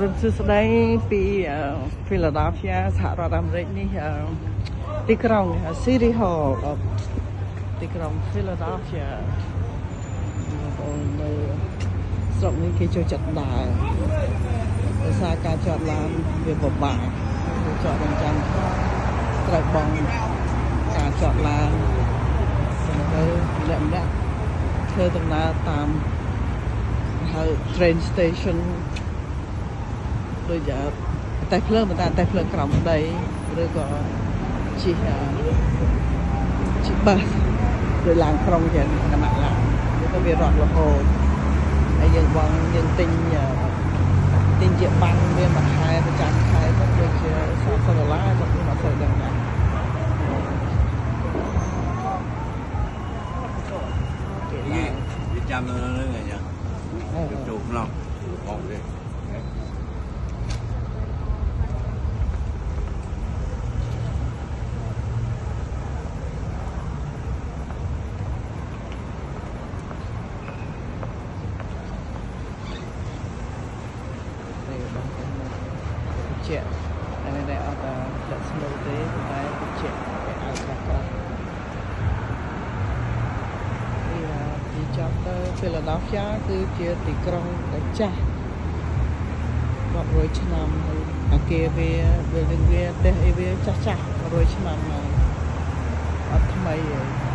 រុណសួស្តីពី Philadelphia សហរដ្ឋអាមេរិកនេះទីក្រុង City Hall ទីក្រុង Philadelphia បងប្អូននៅស្រុកនេះគេចូលចិត្តដើរដោយសារការចតឡានវាពិបាកចតរងចាំត្រូវបង់ការចតឡានទៅម្នាក់ម្នាក់ធ្វើដំណើរតាមហៅ train station ដូចតែភ្លើងមិនតែភ្លើងក្រោមដីឬក៏ជិះបាសឬឡានក្រុងចឹងគណៈឡានទៅវារត់រហូតហើយយើងបងយើងទិញជាបាំងវាមួយខែប្រចាំខែទៅដូចជា30ដុល្លារខ្ញុំអត់សូវដឹងដែរគេចាំនៅហ្នឹងឯងចូលក្នុងបងទេជាតែតែអត់ធ្លាក់ស្នូទេតែជាគេឲ្យខ្លះខ្លះនេះទីចាប់ទៅ Philadelphia គឺជាទីក្រុងដែលចាស់រាប់រយឆ្នាំហើយអាគារវា building វាផ្ទះអីវាចាស់ចាស់100ឆ្នាំហើយអត់ថ្មីទេ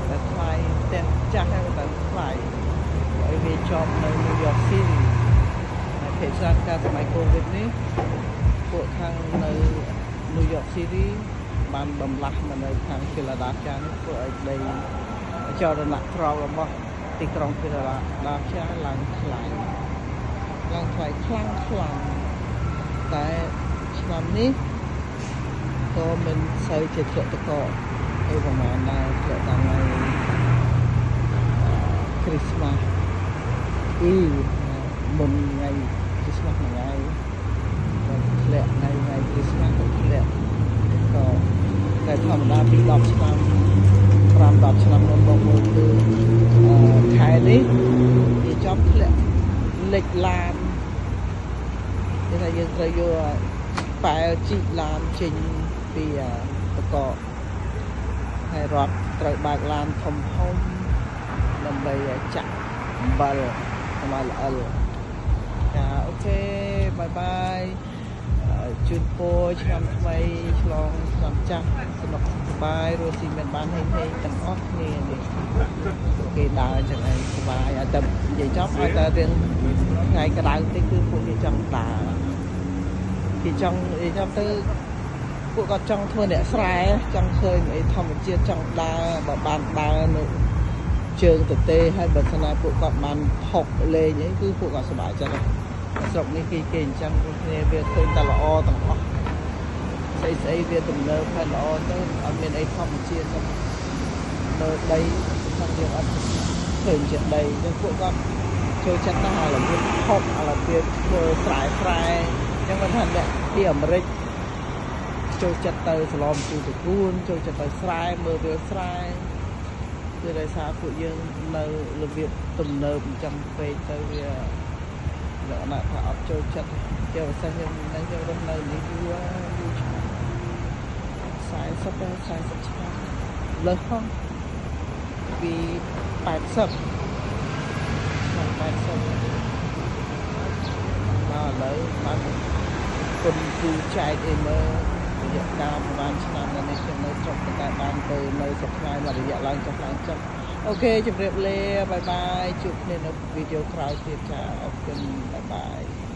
តែថ្លៃផ្ទះចាស់ហើយតែថ្លៃហើយវាជាប់នៅ New York City ហើយភាគច្រើនកាលសម័យ COVID នេះពួកខាងនៅ New York City បានបំលាស់មកនៅខាង Philadelphia នេះធ្វើឲ្យដីចរណត្រង់របស់ទីក្រុង Philadelphia ឡើងថ្លៃឡើងថ្លៃខ្លាំងខ្លាំងតែឆ្នាំនេះក៏មិនសូវជាធ្លាក់តកអីប្រហែលដែរធ្លាក់តាមថ្ងៃ Christmas អ៊ីមុនថ្ងៃ Christmas មួយថ្ងៃក៏ធ្លាក់ថ្ងៃ Christmas ក៏ធ្លាក់ក៏តែធម្មតាពី10ឆ្នាំ5 10ឆ្នាំមុនមកមើលគឺខែនេះវាចំធ្លាក់លិចឡានគេថាយើងត្រូវយកប៉ែលជីកឡានចេញពីតកហើយរត់ត្រូវបើកឡានធំធំដើម្បីចាក់អំបិលកុំឲ្យល្អិលចាអូខេបាយបាយជូនពរឆ្នាំថ្មីឆ្លងឆ្នាំចាស់សំណុកសប្បាយរស់ស៊ីមានបានហេងហេងទាំងអស់គ្នានេះគេដើរចឹងឯងសប្បាយឲ្យតែនិយាយចប់ឲ្យតែរឿងថ្ងៃក្តៅតិចគឺពួកគេចង់ដើរគេចង់និយាយចប់ទៅពួកគាត់ចង់ធ្វើអ្នកស្រែចង់ឃើញអីធម្មជាតិចង់ដើរបើបានដើរនៅជើងទទេហើយបើសិនណាពួកគាត់បានផុកលេងអីគឺពួកគាត់សប្បាយចិត្តស្រុកនេះគេអញ្ចឹងពួកគ្នាវាឃើញតែល្អទាំងអស់ស្អីស្អីវាទំនើបហើយល្អទៅអត់មានអីធម្មជាតិទៅមើលដីខាងយើងអត់ឃើញជាដីអញ្ចឹងពួកគាត់ចូលចិត្តណាស់អារបៀបផុកអារបៀបធ្វើស្រែស្រែអញ្ចឹងគាត់ថាអ្នកពីអាមេរិកចូលចិត្តទៅសឡំជូរតកួនចូលចិត្តទៅស្រែមើលវាស្រែគឺដោយសារពួកយើងនៅរបៀបទំនើបអញ្ចឹងពេកទៅវាលក្ខណៈថាអត់ចូលចិត្តជាពិសេសខ្ញុំនឹងខ្ញុំរស់នៅនេះយូរយូរឆ្នាំ40ទៅ40ឆ្នាំលើសផងពី80ឆ្នាំ80មកឥឡូវបានគុណគូចែកអីមើលរយៈកាលប្រហែលឆ្នាំនេះខ្ញុំនៅស្រុកតែបានទៅនៅស្រុកខ្មែរមួយរយៈឡើងចុះឡើងចុះអូខេជម្រាបលាបាយបាយជួបគ្នានៅវីដេអូក្រោយទៀតចាអរគុណបាយបាយ។